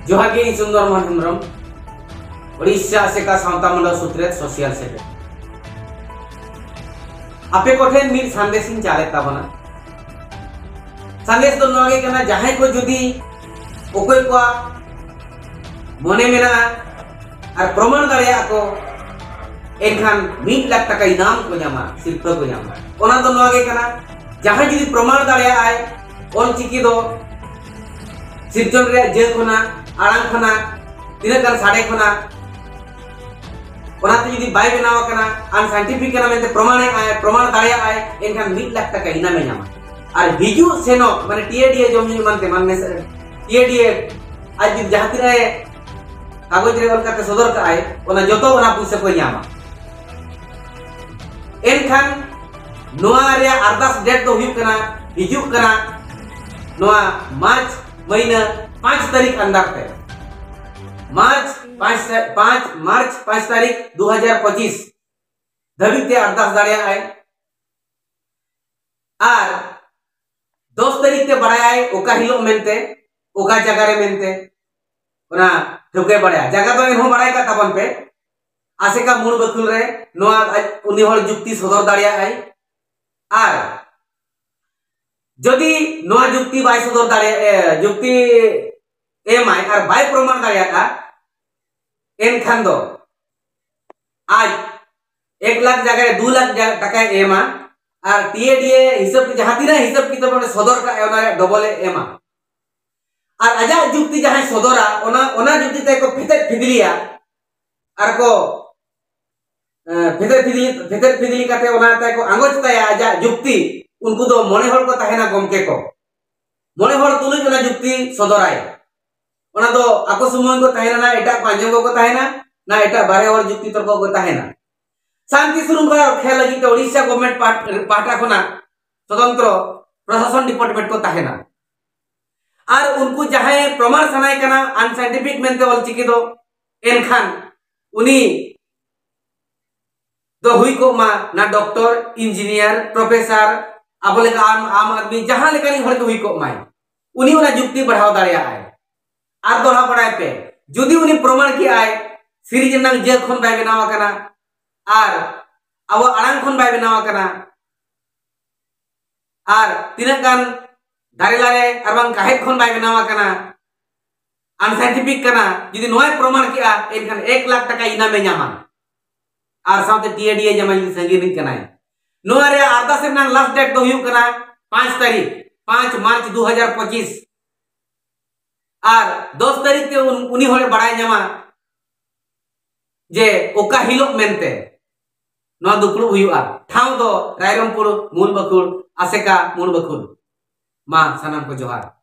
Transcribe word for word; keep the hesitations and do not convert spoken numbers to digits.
ᱡᱚᱦᱟᱨ ᱜᱮ, ᱤᱧ ᱥᱩᱱᱫᱚᱨ ᱢᱳᱦᱚᱱ ᱦᱮᱢᱵᱨᱚᱢ, ᱳᱰᱤᱥᱟ ᱟᱥᱮᱠᱟ ᱥᱟᱶᱛᱟ ᱢᱚᱱᱰᱚᱞ ᱥᱩᱛᱨᱮᱛ, ᱥᱳᱥᱤᱭᱟᱞ ᱥᱮᱠᱨᱮᱴᱟᱨᱤ᱾ ᱟᱯᱮ ᱠᱚᱴᱷᱮᱱ ᱢᱤᱫ ᱥᱟᱸᱫᱮᱥ ᱤᱧ ᱪᱟᱞᱮᱫ ᱛᱟᱵᱚᱱᱟ᱾ ᱥᱟᱸᱫᱮᱥ ᱫᱚ ᱱᱚᱣᱟ ᱜᱮ ᱠᱟᱱᱟ, ᱡᱟᱦᱟᱸᱭ ᱠᱚ ᱡᱩᱫᱤ ᱚᱠᱚᱭ ᱠᱚᱣᱟᱜ ᱢᱚᱱᱮ ᱢᱮᱱᱟᱜᱼᱟ ᱟᱨ ᱯᱨᱚᱢᱟᱬ ᱫᱟᱲᱮᱭᱟᱜᱼᱟ ᱠᱚ, ᱮᱱᱠᱷᱟᱱ ᱢᱤᱫ ᱞᱟᱠᱷ ᱴᱟᱠᱟ ᱤᱱᱟᱢ ᱠᱚ ᱧᱟᱢᱟ, ᱥᱤᱨᱯᱟᱹ ᱠᱚ ᱧᱟᱢᱟ᱾ ᱚᱱᱟ ᱫᱚ ᱱᱚᱣᱟ ᱜᱮ ᱠᱟᱱᱟ, ᱡᱟᱦᱟᱸᱭ ᱡᱩᱫᱤ ᱯᱨᱚᱢᱟᱬ ᱫᱟᱲᱮᱭᱟᱜᱼᱟᱭ ᱚᱞ ᱪᱤᱠᱤ ᱫᱚ ᱥᱤᱨᱡᱚᱱ ᱨᱮᱭᱟᱜ ᱡᱟᱹ ᱠᱷᱚᱱᱟᱜ, ᱟᱲᱟᱝ ᱠᱷᱚᱱᱟᱜ, ᱛᱤᱱᱟᱹᱜ ᱜᱟᱱ ᱥᱟᱰᱮ ᱠᱷᱚᱱᱟᱜ, ᱚᱱᱟᱛᱮ ᱡᱩᱫᱤ ᱵᱟᱭ ᱵᱮᱱᱟᱣ ᱟᱠᱟᱱᱟ, ᱟᱱᱥᱟᱭᱮᱱᱴᱤᱯᱷᱤᱠ ᱠᱟᱱᱟ ᱢᱮᱱᱛᱮ ᱯᱨᱚᱢᱟᱬᱮᱜᱼᱟᱭ, ᱯᱨᱚᱢᱟᱬ ᱫᱟᱲᱮᱭᱟᱜᱼᱟᱭ, ᱮᱱᱠᱷᱟᱱ ᱢᱤᱫ ᱞᱟᱠᱷ ᱴᱟᱠᱟ ᱤᱱᱟᱢᱮ ᱧᱟᱢᱟ᱾ ᱟᱨ ᱦᱤᱡᱩᱜ ᱥᱮᱱᱚᱜ, ᱢᱟᱱᱮ ᱴᱤᱮᱰᱤᱮ ᱡᱚᱢ ᱧᱩ ᱮᱢᱟᱱ ᱛᱮᱢᱟᱱ ᱢᱮᱥᱟ, ᱴᱤᱮᱰᱤᱮ ᱟᱡ ᱡᱩᱫᱤ ᱡᱟᱦᱟᱸ ᱛᱤᱱᱟᱹᱜ ᱮ ᱠᱟᱜᱚᱡᱽ ᱨᱮ ᱚᱞ ᱠᱟᱛᱮ ᱥᱚᱫᱚᱨ ᱠᱟᱜᱼᱟᱭ, ᱚᱱᱟ ᱡᱚᱛᱚ ᱚᱱᱟ ᱯᱩᱭᱥᱟᱹ ᱠᱚᱭ ᱧᱟᱢᱟ᱾ ᱮᱱᱠᱷᱟᱱ ᱱᱚᱣᱟ ᱨᱮᱭᱟᱜ ᱟᱨᱫᱟᱥ ᱰᱮᱴ ᱫᱚ ᱦᱩᱭᱩᱜ ᱠᱟᱱᱟ, ᱦᱤᱡᱩᱜ ᱠᱟᱱᱟ ᱱᱚᱣᱟ ᱢᱟᱨᱪ ᱢᱟᱹᱦᱱᱟᱹ ᱯᱟᱸᱪ ᱛᱟᱹᱨᱤᱠᱷ ᱟᱱᱫᱟᱨ ᱛᱮ, ᱢᱟᱨᱪ ᱯᱟᱸᱪ ᱛᱟ-, ᱯᱟᱸᱪ, ᱢᱟᱨᱪ ᱯᱟᱸᱪ ᱛᱟᱹᱨᱤᱠᱷ ᱫᱩ ᱦᱟᱡᱟᱨ ᱯᱚᱸᱪᱤᱥ ᱫᱷᱟᱹᱵᱤᱡ ᱛᱮ ᱟᱨᱫᱟᱥ ᱫᱟᱲᱮᱭᱟᱜᱼᱟᱭ᱾ ᱟᱨ ᱫᱚᱥ ᱛᱟᱹᱨᱤᱠᱷ ᱛᱮ ᱵᱟᱲᱟᱭᱟᱭ ᱚᱠᱟ ᱦᱤᱞᱳᱜ ᱢᱮᱱᱛᱮ, ᱚᱠᱟ ᱡᱟᱭᱜᱟ ᱨᱮ ᱢᱮᱱᱛᱮ, ᱚᱱᱟ ᱴᱷᱟᱹᱣᱠᱟᱹᱭ ᱵᱟᱲᱟᱭᱟ᱾ ᱡᱟᱭᱜᱟ ᱫᱚ ᱮᱱᱦᱚᱸ ᱵᱟᱲᱟᱭ ᱠᱟᱜ ᱛᱟᱵᱚᱱ ᱯᱮ, ᱟᱥᱮᱠᱟ ᱢᱩᱬ ᱵᱟᱹᱠᱷᱩᱞ ᱨᱮ ᱱᱚᱣᱟ ᱟᱡ, ᱩᱱᱤ ᱦᱚᱲ ᱡᱩᱠᱛᱤ ᱥᱚᱫᱚᱨ ᱫᱟᱲᱮᱭᱟᱜᱼᱟᱭ᱾ ᱟᱨ ᱡᱩᱫᱤ ᱱᱚᱣᱟ ᱡᱩᱠᱛᱤ ᱵᱟᱭ ᱥᱚᱫᱚᱨ ᱫᱟᱲᱮᱭᱟᱜᱼᱟ, ᱡᱩᱠᱛᱤ ᱮᱢᱟᱭ ᱟᱨ ᱵᱟᱭ ᱯᱨᱚᱢᱟᱬ ᱫᱟᱲᱮᱭᱟᱜᱼᱟ, ᱮᱱᱠᱷᱟᱱ ᱫᱚ ᱟᱡ ᱮᱠ ᱞᱟᱠᱷ ᱡᱟᱭᱜᱟ ᱨᱮ ᱫᱩ ᱞᱟᱠᱷ ᱡᱟ-, ᱴᱟᱠᱟᱭ ᱮᱢᱟ᱾ ᱟᱨ ᱴᱤᱮᱰᱤᱮ ᱦᱤᱥᱟᱹᱵ ᱛᱮ, ᱡᱟᱦᱟᱸ ᱛᱤᱱᱟᱹᱜ ᱦᱤᱥᱟᱹᱵ ᱠᱤᱛᱟᱹᱵ ᱚᱸᱰᱮ ᱥᱚᱫᱚᱨ ᱠᱟᱜᱼᱟᱭ, ᱚᱱᱟ ᱨᱮᱭᱟᱜ ᱰᱚᱵᱚᱞ ᱮ ᱮᱢᱟ᱾ ᱟᱨ ᱟᱡᱟᱜ ᱡᱩᱠᱛᱤ ᱡᱟᱦᱟᱸᱭ ᱥᱚᱫᱚᱨᱟ, ᱚᱱᱟ, ᱚᱱᱟ ᱡᱩᱠᱛᱤ ᱛᱮ ᱠᱚ ᱯᱷᱮᱛᱮᱫ ᱯᱷᱤᱫᱽᱞᱤᱭᱟ᱾ ᱟᱨ ᱠᱚ, ᱮ, ᱯᱷᱮᱛᱮᱫ ᱯᱷᱤᱫᱽᱞᱤ, ᱯᱷᱮᱛᱮᱫ ᱯᱷᱤᱫᱽᱞᱤ ᱠᱟᱛᱮ ᱚᱱᱟ ᱛᱮ ᱠᱚ ᱟᱸᱜᱚᱪ ᱛᱟᱭᱟ ᱟᱡᱟᱜ ᱡᱩᱠᱛᱤ᱾ ᱩᱱᱠᱩ ᱫᱚ ᱢᱚᱬᱮ ᱦᱚᱲ ᱠᱚ ᱛᱟᱦᱮᱱᱟ ᱜᱚᱢᱠᱮ ᱠᱚ᱾ ᱢᱚᱬᱮ ᱦᱚᱲ ᱛᱩᱞᱩᱡ ᱚᱱᱟ ᱡᱩᱠᱛᱤ ᱥᱚᱫᱚᱨᱟᱭ᱾ ᱚᱱᱟ ᱫᱚ ᱟᱠᱚ ᱥᱩᱢᱩᱝ ᱠᱚ ᱛᱟᱦᱮᱱᱟ, ᱱᱟ ᱮᱴᱟᱜ ᱠᱚ ᱟᱸᱡᱚᱢ ᱠᱚᱠᱚ ᱛᱟᱦᱮᱱᱟ, ᱱᱟ ᱮᱴᱟᱜ ᱵᱟᱨᱦᱮ ᱦᱚᱲ ᱡᱩᱠᱛᱤ ᱛᱚᱨᱠᱚ ᱠᱚ ᱛᱟᱦᱮᱱᱟ᱾ ᱥᱟᱱᱛᱤ ᱥᱩᱨᱩᱝ ᱠᱷᱚᱱᱟᱜ ᱨᱚᱠᱷᱟ ᱞᱟᱹᱜᱤᱫ ᱛᱮ ᱳᱰᱤᱥᱟ ᱜᱚᱵᱷᱢᱮᱱᱴ ᱯᱟᱦᱴ-, ᱯᱟᱦᱴᱟ ᱠᱷᱚᱱᱟᱜ ᱥᱚᱛᱚᱱᱛᱨᱚ ᱯᱨᱚᱥᱟᱥᱚᱱ ᱰᱤᱯᱟᱨᱴᱢᱮᱱᱴ ᱠᱚ ᱛᱟᱦᱮᱱᱟ᱾ ᱟᱨ ᱩᱱᱠᱩ ᱡᱟᱦᱟᱸᱭ ᱯᱨᱚᱢᱟᱬ ᱥᱟᱱᱟᱭᱮ ᱠᱟᱱᱟ ᱟᱱᱥᱟᱭᱮᱱᱴᱤᱯᱷᱤᱠ ᱢᱮᱱᱛᱮ ᱚᱞᱪᱤᱠᱤ ᱫᱚ, ᱮᱱᱠᱷᱟᱱ ᱩᱱᱤ ᱫᱚ ᱦᱩᱭ ᱠᱚᱜ ᱢᱟ ᱱᱟ ᱰᱚᱠᱴᱚᱨ, ᱤᱧᱡᱤᱱᱤᱭᱟᱨ, ᱯᱨᱚᱯᱷᱮᱥᱟᱨ, ᱟᱵᱚ ᱞᱮᱠᱟ ᱟᱢ, ᱟᱢ ᱟᱫᱢᱤ ᱡᱟᱦᱟᱸ ᱞᱮᱠᱟᱱᱤᱡ ᱦᱚᱲ ᱜᱮ ᱦᱩᱭ ᱠᱚᱜ ᱢᱟᱭ, ᱩᱱᱤ ᱚᱱᱟ ᱡᱩᱠᱛᱤ ᱵᱟᱲᱦᱟᱣ ᱫᱟᱲᱮᱭᱟᱜᱼᱟᱭ᱾ ᱟᱨ ᱫᱚᱦᱲᱟ ᱵᱟᱲᱟᱭ ᱯᱮ᱾ ᱡᱩᱫᱤ ᱩᱱᱤ ᱯᱨᱚᱢᱟᱬ ᱠᱮᱜᱼᱟᱭ ᱥᱤᱨᱤᱡᱽ ᱨᱮᱱᱟᱜ ᱡᱟᱹ ᱠᱷᱚᱱ ᱵᱟᱭ ᱵᱮᱱᱟᱣ ᱟᱠᱟᱱᱟ, ᱟᱨ ᱟᱵᱚ ᱟᱲᱟᱝ ᱠᱷᱚᱱ ᱵᱟᱭ ᱵᱮᱱᱟᱣ ᱟᱠᱟᱱᱟ, ᱟᱨ ᱛᱤᱱᱟᱹᱜ ᱜᱟᱱ ᱫᱟᱨᱮ ᱞᱟᱨᱮ ᱟᱨ ᱵᱟᱝ ᱠᱟᱦᱮᱫ ᱠᱷᱚᱱ ᱵᱟᱭ ᱵᱮᱱᱟᱣ ᱟᱠᱟᱱᱟ, ᱟᱱᱥᱟᱭᱮᱱᱴᱤᱯᱷᱤᱠ ᱠᱟᱱᱟ, ᱡᱩᱫᱤ ᱱᱚᱣᱟᱭ ᱯᱨᱚᱢᱟᱬ ᱠᱮᱜᱼᱟ, ᱮᱱᱠᱷᱟᱱ ᱮᱠ ᱞᱟᱠᱷ ᱴᱟᱠᱟ ᱤᱱᱟᱢᱮ ᱧᱟᱢᱟ᱾ ᱟᱨ ᱥᱟᱶᱛᱮ ᱴᱤ ᱮ ᱰᱤ ᱮ ᱧᱟᱢᱟ, ᱡᱩᱫᱤ ᱥᱟᱺᱜᱤᱧ ᱨᱤᱱᱤᱡ ᱠᱟᱱᱟᱭ᱾ ᱱᱚᱣᱟ ᱨᱮᱭᱟᱜ ᱟᱨᱫᱟᱥ ᱨᱮᱱᱟᱜ ᱞᱟᱥᱴ ᱰᱮᱴ ᱫᱚ ᱦᱩᱭᱩᱜ ᱠᱟᱱᱟ ᱯᱟᱸᱪ ᱛᱟᱹᱨᱤᱠᱷ, ᱯᱟᱸᱪ ᱢᱟᱨᱪ ᱫᱩ ᱦᱟᱡᱟᱨ ᱯᱚᱸᱪᱤᱥ᱾ ᱟᱨ ᱫᱚᱥ ᱛᱟᱹᱨᱤᱠᱷ ᱛᱮ ᱩᱱ-, ᱩᱱᱤ ᱦᱚᱲᱮ ᱵᱟᱲᱟᱭ ᱧᱟᱢᱟ ᱡᱮ ᱚᱠᱟ ᱦᱤᱞᱳᱜ ᱢᱮᱱᱛᱮ ᱱᱚᱣᱟ ᱫᱩᱯᱲᱩᱵ ᱦᱩᱭᱩᱜᱼᱟ᱾ ᱴᱷᱟᱶ ᱫᱚ ᱨᱟᱭᱨᱚᱝᱯᱩᱨ ᱢᱩᱞ ᱵᱟᱹᱠᱷᱩᱲ, ᱟᱥᱮᱠᱟ ᱢᱩᱞ ᱵᱟᱹᱠᱷᱩᱲ᱾ ᱢᱟ ᱥᱟᱱᱟᱢ ᱠᱚ ᱡᱚᱦᱟᱨ᱾